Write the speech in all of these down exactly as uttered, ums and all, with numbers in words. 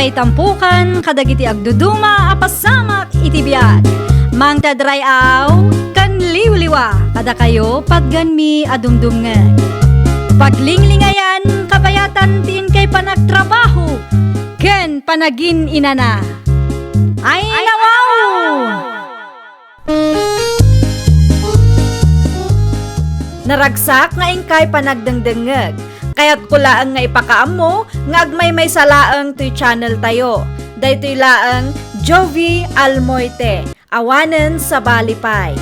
Ay tampukan kadagiti agduduma a pasamak iti biag. Mangted ray-aw ken liwliwa kadakayo patgenmi a dumdumngeg. Paglinglingayan, kabayatan ti inkay panagtrabaho ken panagin-inana. Ay, nawaw! Naragsak nga inkay panagdengdengngeg. Kayatko laeng nga ipakaammo nga agmaymaysa laeng toy channel tayo. Daytoy laeng Jovie Almoite, awanen sabali pay.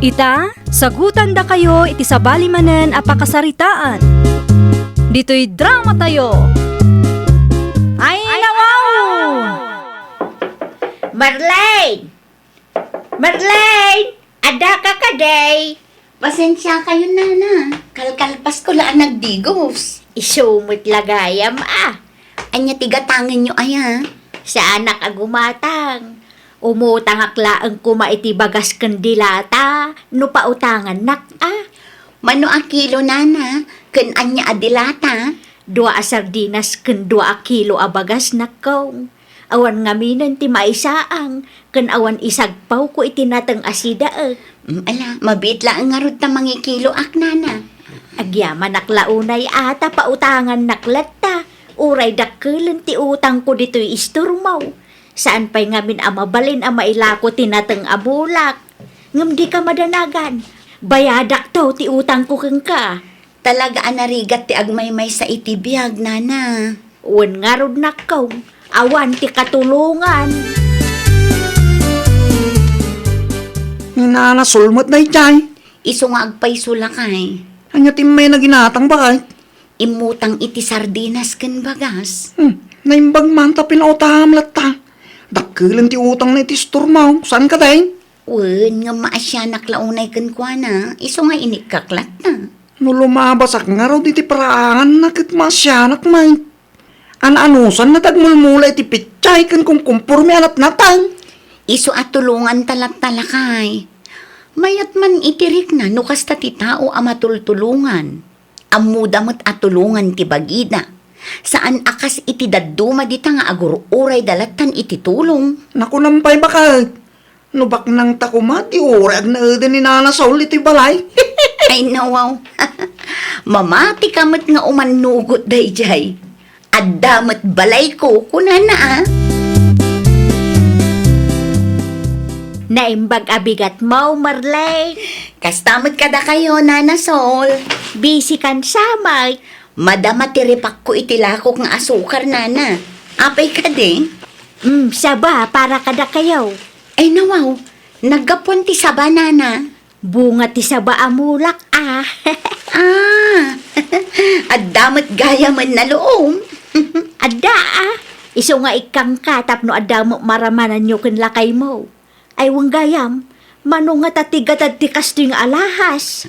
Ita, sagutandakayo iti sabali manen a pakasaritaan. Ditoy drama tayo. Ay, nawaw! Marlene! Marlene! Adda ka kadi? Pasensia kayo, nana. Kalkalpas ko la a nagdigos. Isu met la gayam, a. Ania ti gatangenyo aya? Saanak a gumatang. Umutangak laeng koma iti bagas ken dilata no pautangannak, a. Mano a kilo, nana, ken ania a dilata? Dua a sardinas ken dua a kilo a bagas, nakkaw. Awan ngaminen ti maisaang, ken awan isagpawko iti nateng a sidaek. Mm, ala, mabiit laeng ngarud ta mangikiloak, nana. Agyamanak la unay a ta pautangannak latta, uray dakkelen ti utangko ditoy istormo. Saan pay ngamin a mabalin a mailako ti nateng a bulak. Ngem dika madanagan, bayadakto ti utangko kenka. Talaga a narigat ti agmaymaysa iti biag, nana. Wen ngarud, nakkaw, awan ti katulongan. Ni Nana Sol met daydiay. Isu nga agpayso, lakay. Ania ti immayna ginatang, baket? Immutang iti sardinas ken bagas. Hmm, naimbag man ta pinautangam latta. Dakkelen ti utangna iti istormo, saan kadi? Wen, ngem maasianak la unay kenkuana, isu nga inikkak latta. No lumabasak ngarud iti paraanganna ket maasianak met. An-anusanna ti agmulmula iti petsay ken kumkumporme a natnateng. Isu a tulonganta latta, lakay. Mayat man iti rikna no kasta ti tao a matultulongan. Ammoda met a tulongan ti bagida. Saan a kas iti dadduma dita nga agur-urayda lattan iti tulong. Nakunam pay, baket. No baknangta koma ti uray agnaeden ni Nana Sol iti balay. Ay, nawaw. Mamatika met nga umannugot daydiay. Adda met balayko, kunana, a. Naimbag a bigatmo, Marley. Kasta met kadakayo, Nana Sol. Busy kan samay. Madama ti ripakko iti lakok nga asukar, nana. Apay kadi? Mm, saba para kadakayo. Ay, nawaw. Naggapuan ti saba, nana. Bunga ti saba a mulak, a. Ah, adda met gayamen a luom. Adda, a. Isu nga ikkangka tapno adda met maramananyo ken lakaymo. Ay, wen gayam, mano ngata ti gatad ti kastoy nga alahas?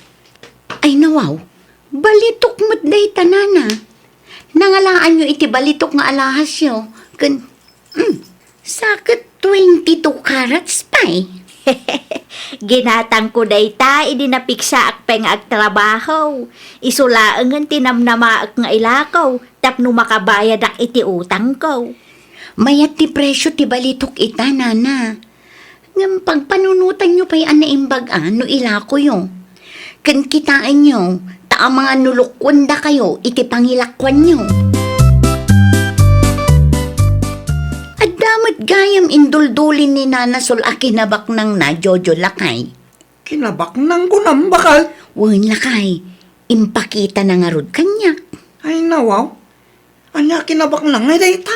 Ay, nawaw, balitok met dayta, nana. Nangalaanyo iti balitok nga alahasyo, ken, mm, sa ket twenty-two carats pay. Ginatangko dayta idi napiksaak pay nga agtrabaho. Isu laengen ti namnamaek nga ilako tapno makabayadak iti utangko. Mayat ti presio ti balitok ita, nana. Ngem pagpanunotanyo pay a naimbag a no ilakoyo. Ken kitaenyo, ta amangan no lukkuendakayo iti pangilakuanyo. Adda met gayam induldulin ni Nana Sol a kinabaknangna, Jojo, lakay. Kinabaknang kunam, baket? Wen, lakay. Impakitana ngarud kaniak. Ay, nawaw. Ania kinabaknang nga dayta?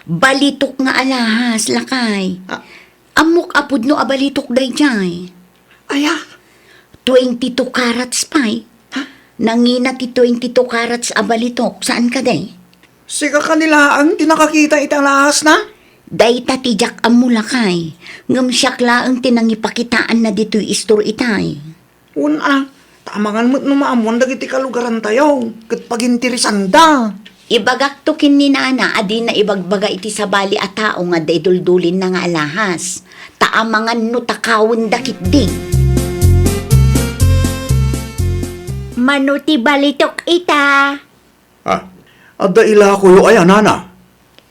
Balitok nga alahas, lakay. Ah. Ammok a pudno a balitok daydiay. Aya? Twenty-two carats pay. Ha? Nangina ti twenty-two carats a balitok. Saan kadi? Sika kadi laeng ti nakakita iti alahasna? Dayta ti diak ammo, lakay. Ngem siak laeng ti nangipakitaanna ditoy istor itay. Wen a, ta amangan met no maammoan dagiti kalugarantayo, ket paginteresanda. Ibagakto ken ni Nana a dina ibagbaga iti sabali a tao nga adda iduldulinna nga alahas, ta amangan no takawenda ketdi. Mano ti balitok ita? Ah, adda ilakoyo aya, nana?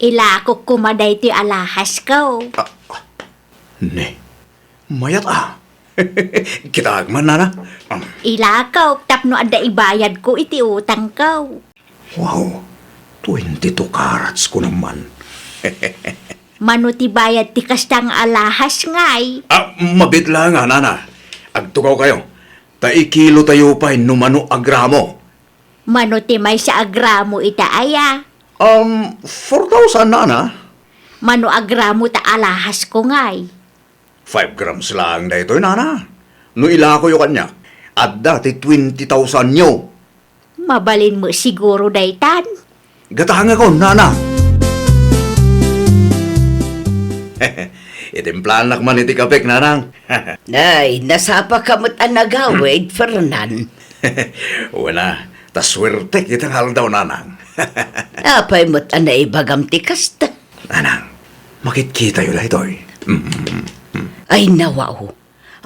Ilakok koma daytoy alahas ko. Ah, ne, mayat a. Kitaek man, nana. Um, Ilakok tapno adda ibayad ko iti utang ko. Wow, twenty-two carats ko naman. Mano ti bayad ti kasta nga alahas ngay? Ah, mabit la nga, nana. Agtugaw kayo. Ta ikilo tayo pay no mano a gramo. Mano ti maysa a gramo ita aya? Um, four thousand, nana. Mano a gramo ta alahas ko ngay? Five grams lang daytoy, nana. No ilakoyo kaniak, adda ti twenty thousand yo. Mabalin mo siguro daytan? Gatangakon, nana. Itimplanak man iti kapek, nanang. Ay, nasapa ka met a nagawid, Fernan. Wen a, ta suertek ita nga aldaw, nanang. Apay met a naibagam ti kasta? Nanang, makitkitayo daytoy. Mm. Ay, nawaw.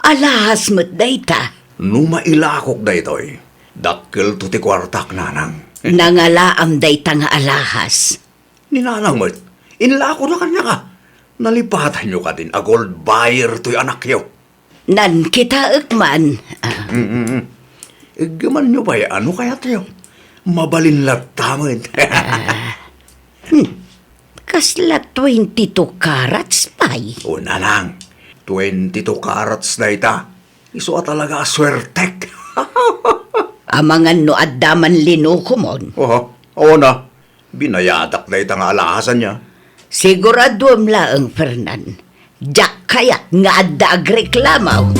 Alahas met dayta. No mailakok daytoy, dakkelto ti kuartak, nanang. Nangalaam dayta nga alahas. Ni nanang met, inlakona kaniak a. Nalipatanyo kadin a gold buyer toy anakyo. Nan kitaek man. Ah. Mm, mm, mm. Iggemanyo pay a no kayatyo. Mabalin latta met. Ah. Hmm. Kasla twenty-two carats pay? O, nanang, twenty-two carats dayta. Isu a talaga a suertek. Amangan no adda man linukomon. Oho, awan a. Binayadak dayta nga alahas ania. Siguraduem laeng, Fernan. Diak kayat nga adda agreklamo.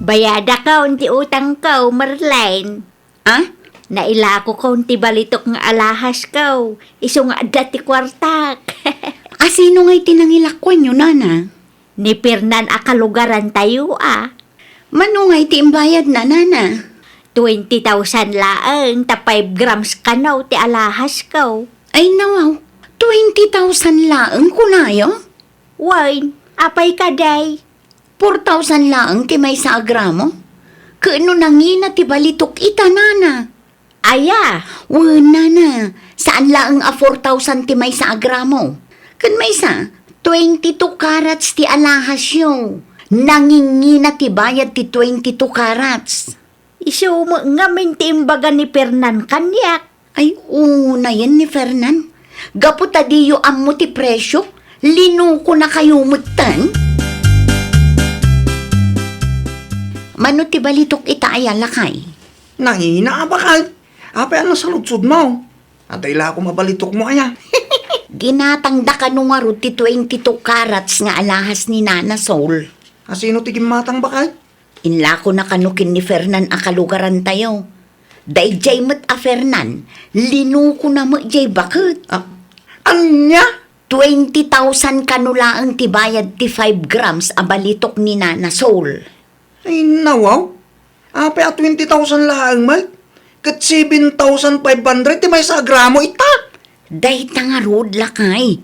Bayadakon ti utangko, Merlin. Ah? Nailakokon ti balitok nga alahasko, isu nga adda ti kuartak. A, sino ngay ti nangilakuanyo, nana? Ni Fernan a kalugarantayo a. Mano ngay ti imbayadna, nana? Twenty thousand laeng ta five grams kano ti alahasko. Ay, nawaw, twenty thousand laeng kunayo? Wen, apay kadi? Four thousand laeng ti maysa a gramo? Ket no nangina ti balitok ita, nana? Aya? Wen, nana, saan laeng a four thousand ti maysa a gramo. Ken maysa, twenty-two carats ti alahasyo. Nangingina ti bayad ti twenty-two carats. Isu met ngamin ti imbaga ni Fernan kaniak. Ay, unayen ni Fernan. Gapu ta diyo ammo ti presyo, linukonakayo metten. Mano ti balitok ita aya, lakay? Nangina a bakay. Apay a nasaludsodmo? Adda ilako a balitokmo aya. Ginatangda kano ngarud ti twenty-two carats nga alahas ni Nana Sol. A, sino ti gimmatang, bakay? Inlakona kano ken ni Fernan a kalugarantayo. Daydiay met a Fernan, linukona met diay baket. Ah, ania? Twenty thousand kano laeng ti bayad ti five grams a balitok ni Nana Sol. Ay, nawaw. Apay a twenty thousand laeng met? Ket seven thousand five hundred ti maysa a gramo ita. Dayta ngarud, lakay.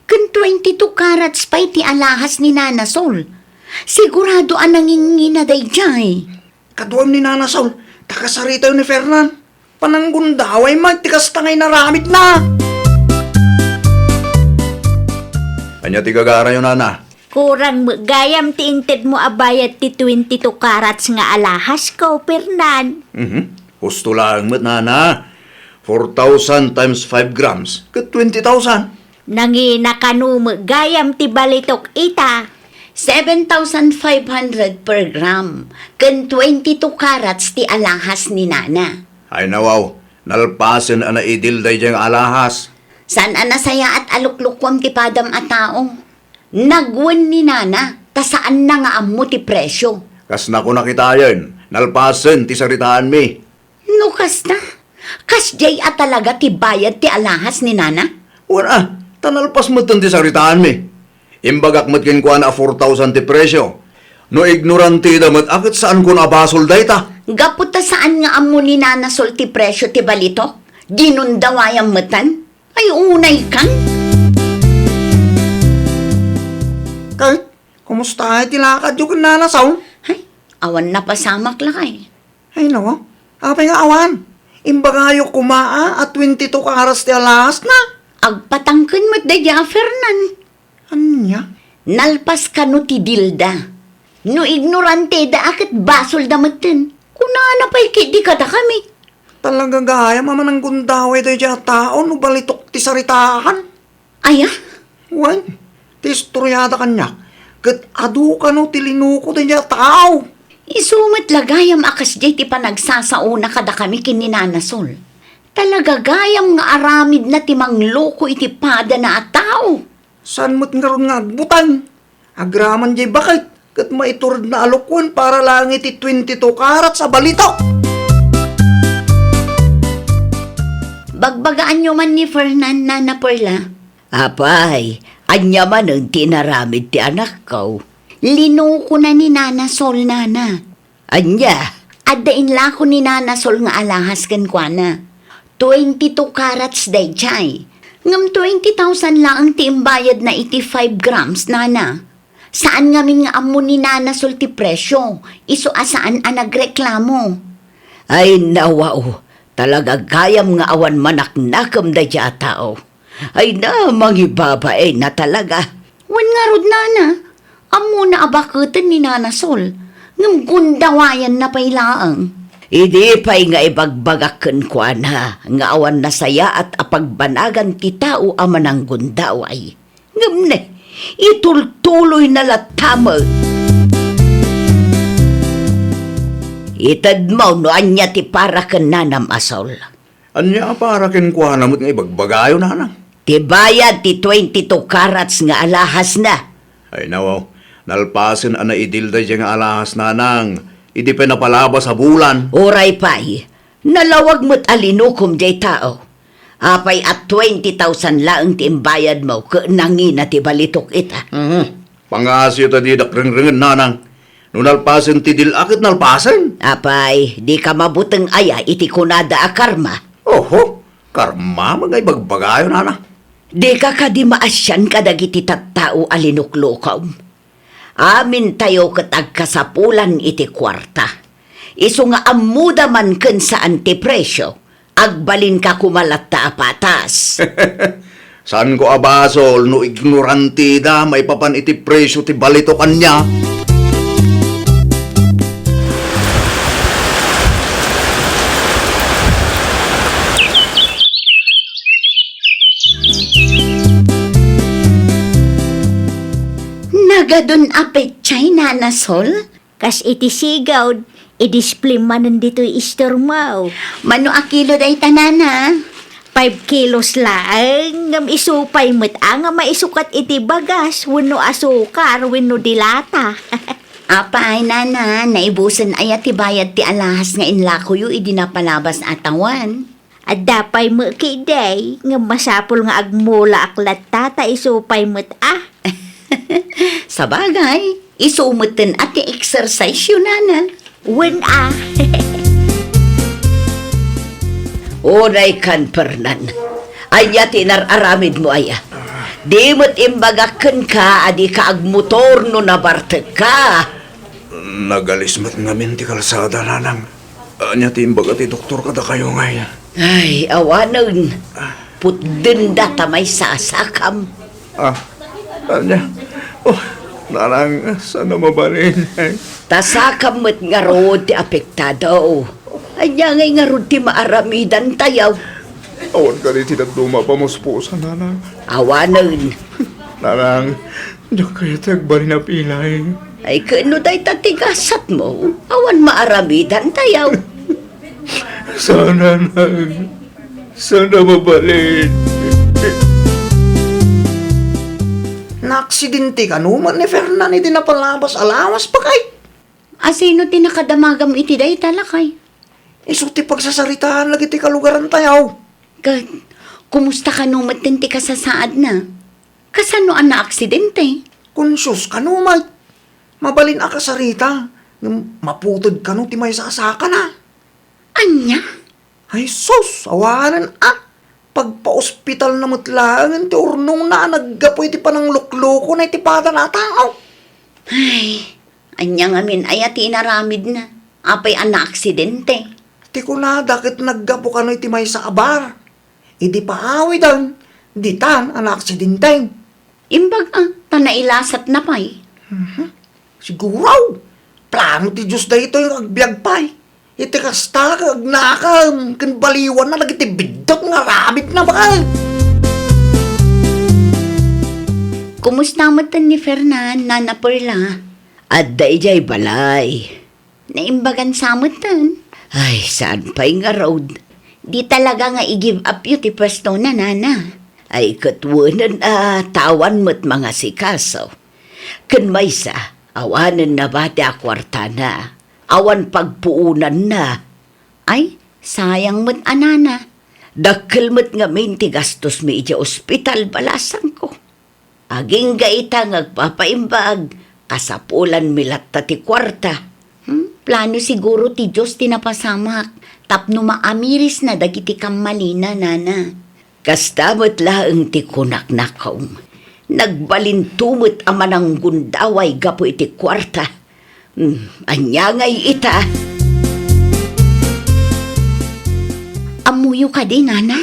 Ken twenty-two carats pay ti alahas ni Nana Sol. Sigurado a nangingina daydiay. Kaduam ni Nana Sol, ta kasaritayo ni Fernan. Pananggundaway met ti kasta nga inaramidna. Ania ti gagarayo, nana? Kurang met gayam ti intedmo a bayad ti twenty-two carats nga alahasko, Fernan. Mhm. Husto laeng met, nana. Four thousand times five grams, ket twenty thousand. Nangina kano met gayam ti balitok ita? Seven thousand five hundred per gram, ken twenty-two carats ti alahas ni Nana. Ay, nawaw, nalpasen a naidil daydiay nga alahas. Saan a nasayaat a luklukuam ti padam a tao? Nagwen ni Nana, ta saanna nga ammo ti presyo. Kas nakunak itayen, nalpasen ti saritaanmi. No kasta, kasdiay a talaga ti bayad ti alahas ni Nana? Wen a, ta nalpas metten ti saritaanmi. Imbagak met kenkuana a four thousand ti presyo. No ignorante ida met a ket saankon a basol dayta. Gapu ta saan nga ammo ni Nana Sol ti presyo ti balitok, ginundawayam metten. Ay, unay kan? Kay, kumusta ti lakadyo ken Nana Sol? Ay, awan napasamak, lakay. Ay, nawaw. Apay nga awan? Imbagayo koma a, a twenty-two carats ti alahasna. Agpatangken met daydiay a Fernan. Ania? Nalpas kano ti dilda. No ignoranteda a ket basolda metten. Kunana pay ketdi kadakami. Talaga gayam a mananggundaway daydiay a tao no balitok ti saritaan. Aya? Wen, ti istoriada kaniak, ket adu kano ti linuko daydiay a tao. Isu met la gayam a kasdiay ti panagsasaona kadakami ken ni Nana Sol. Talaga gayam nga aramidna ti mangloko iti padana a tao. Saan met ngarud nga agbuteng? Agraman diay baket, ket maituredna a lukon para laeng iti twenty-two carats a balitok. Bagbagaanyo man ni Fernan, Nana Perla. Apay, ania manen ti inaramid ti anakko? Linukona ni Nana Sol, Nana. Ania? Adda inlako ni Nana Sol nga alahas kenkuana. Twenty-two carats daydiay. Ngem twenty thousand laeng ti imbayadna iti five grams, Nana. Saan ngamin nga ammo ni Nana Sol ti presio, isu a saan a nagreklamo. Ay, nawaw, talaga gayam nga awan manaknakem daydiay a tao. Ay na, mangibabain na talaga. Wen ngarud, Nana, ammona a baketen ni Nana Sol, ngem gundawayanna pay laeng. Idi pay nga ibagbagak kenkuana nga awan nasayaat a pagbanagan ti tao a mananggundaway. Ngem ne, itultuloyna latta met. Itedmo no ania ti para ken Nanam a Sol. Ania a para kenkuana met nga ibagbagayo, Nanang? Ti bayad ti twenty-two carats nga alahasna. Ay, nawaw, nalpasen a naidil daydiay nga alahas, Nanang. Idi pay napalabas a bulan. Uray pay, nalawag met a linukom diay tao. Apay a twenty thousand laeng ti imbayadmo ket nangina ti balitok ita? Mhm. Pangasyo ta didak rengrengen, Nanang. No nalpasen ti dil-a ket nalpasen. Apay, dika mabuteng aya iti kunada a karma? Oho, karma met nga ibagbagayo, Nanang. Dika kadi maasian kadagiti tattao a linuklokom? Amintayo ket agkasapulan iti kuarta. Isu nga ammoda man ken saan ti presio, agbalinka koma latta a patas. Saanko a basol no ignoranteda maipapan iti presio ti balitok ania? Nagadun a petsa, Nana Sol? Kas iti sigawd, i-display manen ditoy istormo. Mano a kilo dayta, Nana? Five kilos laeng, ngem isu pay met a nga maisukat iti bagas wenno asukar wenno dilata. Apay, Nana, naibusen aya ti bayad ti alahas nga inlakoyo idi napalabas a tawen? Adda pay met ketdi, ngem masapul nga agmulaak latta ta isu pay met a. Sabagay, isu metten a ti exercise-yo, Nana. Wen a. Unay kan, Fernan. Ania ti inar-aramidmo aya? Di met imbagak kenka a dika agmotor no nabartekka. Nagalis met ngamin ti kalsada, Nanang. Ania ti imbaga ti doktor kadakayo ngay? Ay, awanen. Putdenda ta maisasakam. Ah, ania? Oh, Nanang, saan a mabalin? Ta sakam met ngarud ti apektado. Ania ngay ngarud ti maaramidantayo? Awan kadi ti dadduma a pamuspusan, Nanang. Awanen. Nanang, diak kayat ti agbalin a pilay. Ay, ken no dayta ti gasatmo, awan maaramidantayo. Saan, Nanang. Saan a mabalin. Naaksidente kano met ni Fernan idi napalabas a lawas, pakay? A sino ti nakadamagam iti dayta, lakay? Isu ti pagsasaritaan dagiti kalugarantayo. Ket, kumusta kano metten ti kasasaadna? Kasano a naaksidente? Konsios kano met. Mabalin a kasarita, ngem maputed kano ti maisasakana. Ania? Ay sus, awanen a! Pagpaospitalna met laengen ti urnongna a naggapu iti panangluklukona iti padana a tao. Ay, ania ngamin aya ti inaramidna? Apay a naaksidente? Ti kunada ket naggapu kano iti maysa a bar. Idi paawiden, ditan a naaksidente. Imbag a, ta nailasatna pay. Mhm. Siguro, plano ti Dios daytoy nga agbiag pay. Iti kasta, agnakam, ken baliwanna dagiti biddut nga aramidna, baket. Kumusta metten ni Fernan, Nana Perla? Adda idiay balay. Naimbagan sa metten. Ay, saan pay ngarud? Di talaga nga i-give up yo ti pwesto na, Nana. Ay, ket wenen a, ta awan met mangasikaso. Ken maysa, awanen nabati a kuartana. Awan pagpuonanna. Ay, sayang met a, Nana. Dakkel met ngamin ti gastosmi idiay ospital, balasangko. Agingga ita nga agpapaimbag, kasapulanmi latta ti kuarta. Hmm, plano siguro ti Dios ti napasamak tapno maamirisna dagiti kammalina, Nana. Kasta met laeng ti kunak, nakong. Nagbalinto met a mananggundaway gapu iti kuarta. Hmm, ania ngay ita? Ammoyo kadi, Nana?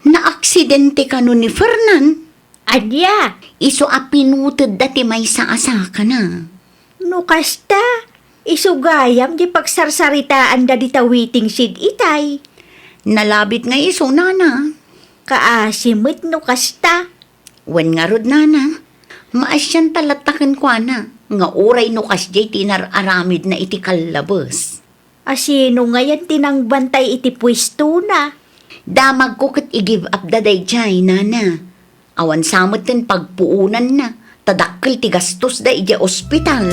Naaksidente kano ni Fernan? Ania? Isu a pinutedda ti maysa a sakana. No kasta, isu gayam ti pagsarsaritaanda dita waiting shed itay. Nalabit nga isu, Nana. Kaasi met no kasta. Wen ngarud, Nana, maasianta latta kenkuana nga uray no kasdiay ti inar-aramidna iti kallabes. A sino ngayen ti nangbantay iti puestona? Damagko ket i-give up da daydiay, Nana. Awan sa metten pagpuonanna, ta dakkel ti gastosda idiay ospital.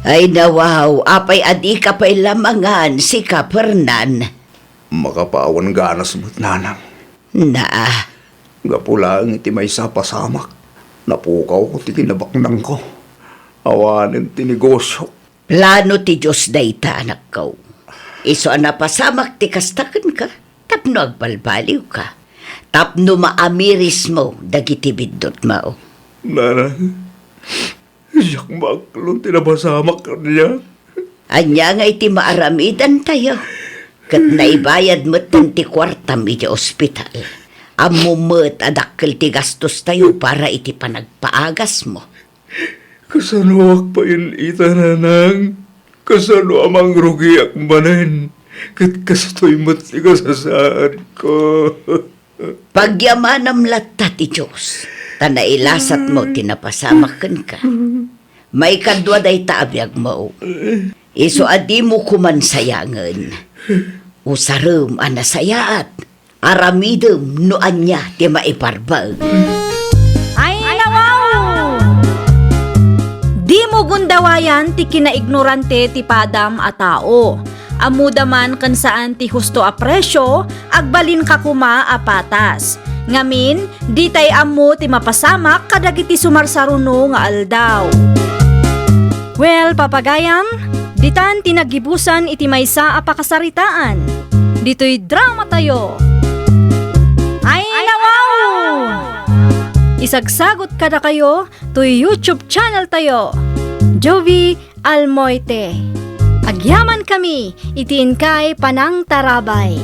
Ay, nawaw, apay a dika pay la mangan, sika, Fernan? Makapawan ganas met, Nanang. Naa. Gapu laeng iti maysa a pasamak, napukawko ti kinabaknangko. Awanen ti negosio. Plano ti Dios dayta, anakko. Isu a napasamak ti kasta kenka, tapno agbalbaliwka, tapno maamirismo dagiti biddutmo. Nanang, diak maaklon ti napasamak kaniak. Ania ngay ti maaramidantayo? Ket naibayad metten ti kuartam iti ospital. Ammom met a dakkel ti gastostayo para iti panagpaagasmo. Kasanoak payen ita, Nanang? Kasano a mangrugiak manen? Ket kastoy met ti kasasaadko. Pagyamanam latta ti Dios, ta nailasatmo ti napasamak kenka. Maikadua dayta a biagmo. Isu a dimo koman sayangen. Usarem a nasayaat. Aramidem no ania ti maiparbeng. Ay, nawaw! Dimo gundawayan ti kinaignorante ti padam a tao. Ammoda man ken saan ti husto a presio, agbalinka koma a patas. Ngamin, ditay ammo ti mapasamak kadagiti sumarsaruno nga aldaw. Well, papagayam, ditan ti naggibusan iti maysa a pakasaritaan. Ditoy dramatayo. Ay, nawaw! Isagsagot kadakayo toy YouTube channel tayo, Jovie Almoite. Agyamankami iti inkay panangtarabay.